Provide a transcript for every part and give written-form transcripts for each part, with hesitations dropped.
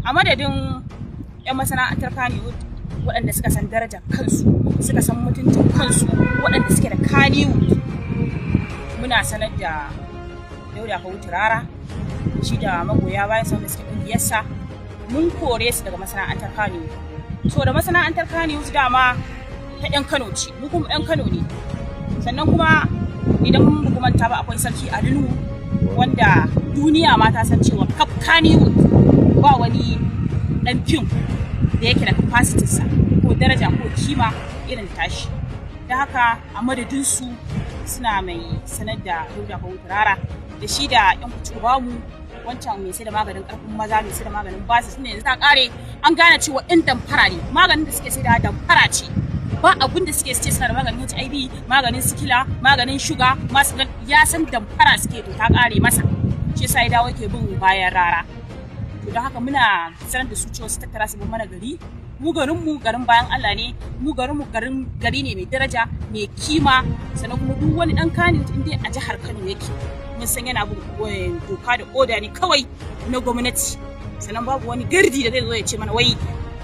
A madadin 'yan masana'antar Kannywood waɗanda suka san darajar kansu, suka san mutuncin kansu, waɗanda suke da Kannywood, muna sanar da Dauda Kahutu Rara, shi da magoya bayan sa wanda suke ƙungiyarsa, mun kore su daga masana'antar Kannywood. So da masana'antar Kannywood dama ta 'yan Kano ce, mu kuma 'yan Kano ne. Sannan kuma idan mun manta ba, akwai Sarki Ali Nuhu, wanda duniya ma ta san cewa kaf Kannywood ba wani dan fim da yake da capacity sa ko daraja ko kima irin tashi. Da haka a madadin su suna mai sanar da Dauda Kahutu Rara da shi da yan kuci bamu wancan mai sai da maganin karfin maza, mai sai da maganin basu ne, yanzu ta kare, an gane cewa in damfara ne, maganin da suke sai da damfara ce. Ba abin da suke ce suna da maganin HIV, maganin sikila, maganin shuga, masu ya san damfara suke. To ta kare masa, shi yasa ya dawo yake bin bayan Rara. To don haka muna sanar da su cewa su tattara su bin mana gari. Mu garin mu garin bayan Allah ne, mu garin mu garin gari ne mai daraja, mai kima. Sannan kuma duk wani dan Kano in dai a jihar Kano yake, mun san yana bin doka da oda ne kawai na gwamnati. Sannan babu wani gardi da zai zo ya ce mana wai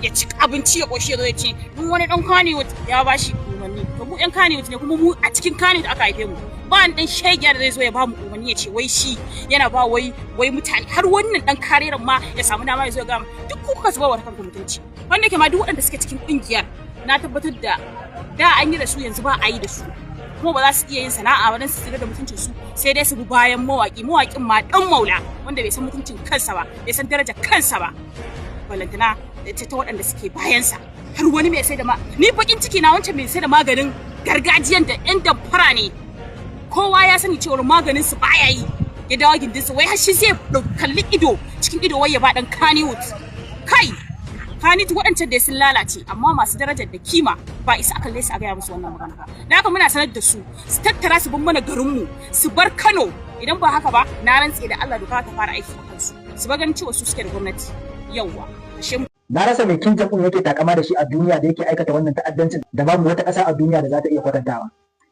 ya ci abinci ya koshi ya zo ya ce duk wani dan Kannywood ya bashi umarni. To mu yan Kannywood ne, kuma mu a cikin Kannywood aka haife mu. Ba ni dan shegiya da zai zo ya ba mu umarni ya ce wai shi yana ba wai mutane, har wannan dan kareran ma ya samu dama ya zo ya ga duk ku kuka zuba wa kanku mutunci. Wanda ke ma duk waɗanda suke cikin kungiyar, na tabbatar da da an yi da su, yanzu ba a yi da su, kuma ba za su iya yin sana'a ba don su tsira da mutuncin su, sai dai su bi bayan mawaki, mawakin ma dan maula wanda bai san mutuncin kansa ba, bai san darajar kansa ba, balantana ta waɗanda suke bayansa. Har wani mai sai da ma, ni bakin ciki na, wancan mai sai da maganin gargajiyan da yan damfara ne, kowa ya sani cewar maganin su baya yi, ya dawo gindin su, wai har shi zai kalli ido cikin ido wai ya ba dan Kannywood. Kai Kannywood, waɗancan dai sun lalace, amma masu darajar da kima ba isa aka su a gaya musu wannan magana ba. Da haka muna sanar da su su tattara su bin mana garinmu, su bar Kano. Idan ba haka ba, na rantse da Allah doka ta fara aiki a kansu, su bar ganin cewa su suke da gwamnati. Yauwa, ashe. Na rasa mai Kim Jong-un yake takama da shi a duniya da yake aikata wannan ta'addancin da babu wata ƙasa a duniya da za ta iya kwatantawa.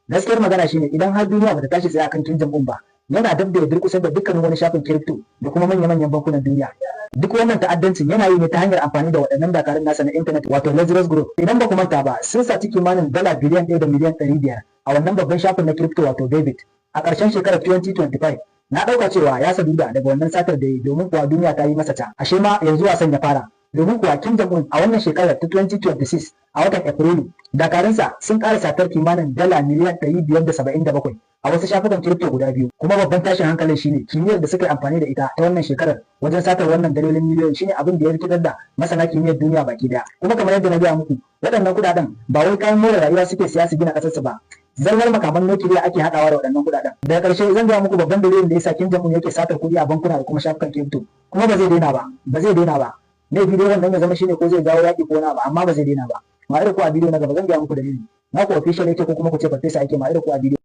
Gaskiyar magana shine, idan har duniya bata tashi tsaye akan Kim Jong-un ba, yana dab da ya durƙusar da dukkanin wani shafin crypto da kuma manya-manyan bankunan duniya. Duk wannan ta'addancin yana yi ne ta hanyar amfani da waɗannan dakarun nasa na intanet, wato Lazarus Group. Idan ba ku manta ba, sun saci kimanin dala biliyan 1 da miliyan 500 a wannan babban shafin na crypto, wato Bybit, a ƙarshen shekarar 2025. Na ɗauka cewa ya saduda daga wannan satar da yi, domin kuwa duniya ta yi masa ca. Ashe ma yanzu wasan ya fara. Domin kuwa Kim Jong-un a wannan shekarar ta 2026, a watan Afrilu, dakarunsa sun ƙara satar kimanin dala miliyan 577 a wasu shafukan crypto guda biyu. Kuma babban tashin hankalin shine kimiyyar da suka yi amfani da ita ta wannan shekarar wajen satar wannan dalolin miliyoyi shine abin da ya rikitar da masana kimiyyar duniya baki daya. Kuma kamar yadda na gaya muku, waɗannan kuɗaɗen ba wai kayan more rayuwa suke siya su gina ƙasarsu ba, zallar makaman nukiliya ake haɗawa da waɗannan kuɗaɗen. Daga ƙarshe zan gaya muku babban dalilin da yasa Kim Jong-un yake satar kuɗi a bankuna da kuma shafukan crypto, kuma ba zai daina ba, ba zai daina ba. Ne bidiyo wannan ya zama shine ko zai jawo yaƙi ko wani abu, amma ba zai daina ba. Ma irin ku a bidiyo na gaba zan gaya muku dalili. Na ku official yake, ko kuma ku ce farfesa yake ma irin ku a bidiyo.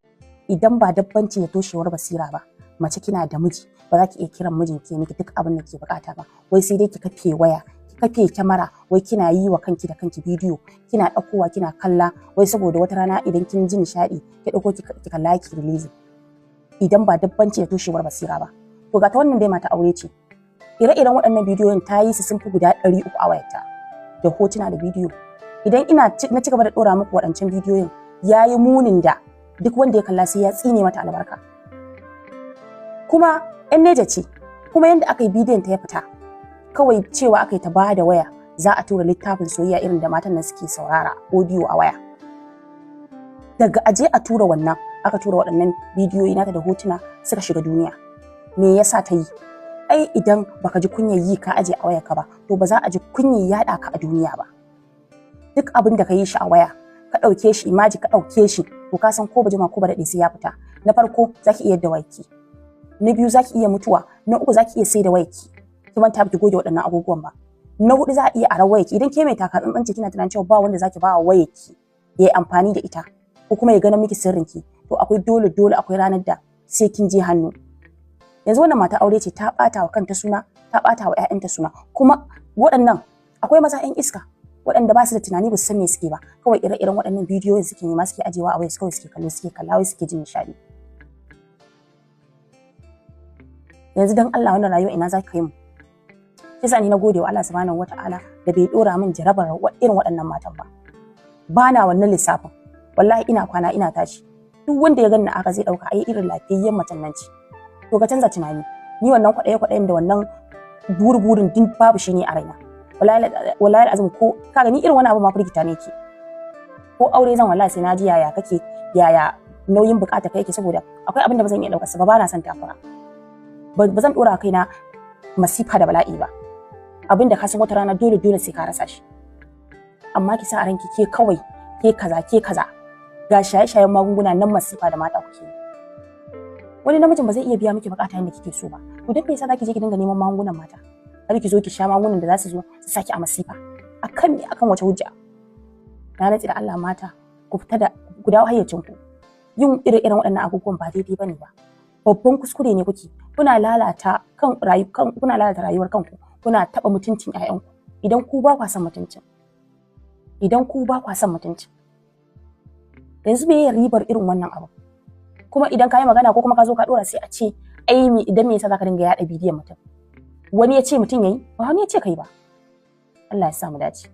Idan ba dabbanci da toshewar basira ba, mace kina da miji, ba za ki iya kiran mijinki ya miki duk abin da ke bukata ba, wai sai dai ki kafe waya, ki kafe kyamara, wai kina yi wa kanki da kanki bidiyo, kina ɗaukowa kina kalla, wai saboda wata rana idan kin ji nishaɗi ki ɗauko ki kalla ki release. Idan ba dabbanci da toshewar basira ba. To ga ta wannan dai mata aure ce. Ire-iren waɗannan bidiyoyin ta yi su sun fi guda 300 a wayarta, da hotuna da bidiyo. Idan ina na ci gaba da ɗora muku waɗancan bidiyoyin, ya yi munin da duk wanda ya kalla sai ya tsine mata albarka. Kuma yan neja ce, kuma yanda aka yi bidiyon ta ya fita, kawai cewa aka yi ta ba da waya za a tura littafin soyayya irin da matan nan suke saurara audio a waya. Daga aje a tura wannan, aka tura waɗannan bidiyoyi nata da hotuna suka shiga duniya. Me yasa ta yi? Ai idan baka ji kunyar yi ka aje a wayarka ba, to ba za a ji kunyar yaɗa ka a duniya ba. Duk abin da ka yi shi a waya, ka ɗauke shi image, ka ɗauke shi, to ka san ko ba jima ko ba daɗe sai ya fita. Na farko zaki iya da wayarki, na biyu zaki iya mutuwa, na uku zaki iya sai da wayarki ki manta ki goge waɗannan abubuwan ba, na hudu za a iya arar wayarki. Idan ke mai taka tsantsan ce, kina tunanin cewa ba wanda zaki ba wa wayarki ya yi amfani da ita ko kuma ya gana miki sirrinki, to akwai dole dole akwai ranar da sai kin je hannu. Yanzu wannan mata aure ce, ta ɓata wa kanta suna, ta ɓata wa 'ya'yanta suna. Kuma waɗannan akwai maza 'yan iska waɗanda ba su da tunani, ba su san me suke ba, kawai ire-iren waɗannan bidiyoyin suke nema, suke ajewa a waya, kawai suke kallo, suke kalla, wai suke jin nishaɗi. Yanzu dan Allah, wannan rayuwa ina za ka yi mu? Shi ni na gode wa Allah Subhanahu Wata'ala da bai dora min jarabar irin waɗannan matan ba. Ba na wannan lissafin. Wallahi ina kwana ina tashi, duk wanda ya ganni aka zai dauka ai irin lafiyayyen macen nan ce. To ka canza tunani. Ni wannan kwaɗaye kwaɗayen da wannan buri-burin duk babu shi ne a raina. Wallahi azum, ko kaga ni irin wani abu ma firgita ne ke. Ko aure zan, wallahi sai na ji yaya kake, yaya nauyin bukata kai yake, saboda akwai abin da ba zan iya daukar sa ba. Ba na son takura, ba zan dora kaina masifa da bala'i ba, abin da ka san wata rana dole dole sai ka rasa shi. Amma ki sa a ranki ke kawai ke kaza, ke kaza, ga shaye-shayen magunguna nan, masifa da mata kuke yi. Wani namijin ba zai iya biya miki bukata yadda kike so ba. To dan me yasa zaki je ki dinga neman magungunan mata, har ki zo ki sha magungunan da za su zo su saki a masifa? Akan me? Akan wace hujja? Na rantsi da Allah, mata, ku fita da ku dawo hayyacin ku. Yin ire-iren waɗannan abubuwan ba daidai bane ba, babban kuskure ne kuke. Kuna lalata kan rayu kan kuna lalata rayuwar kanku, kuna taɓa mutuncin ƴaƴanku. Idan ku ba kwa son mutuncin, yanzu me ribar irin wannan abu? Kuma idan ka yi magana ko kuma ka zo ka dora, sai a ce ai me idan me yasa zaka dinga yaɗa bidiyon mutum? Wani ya ce mutum yayi ba, wani ya ce kai ba. Allah ya sa mu dace.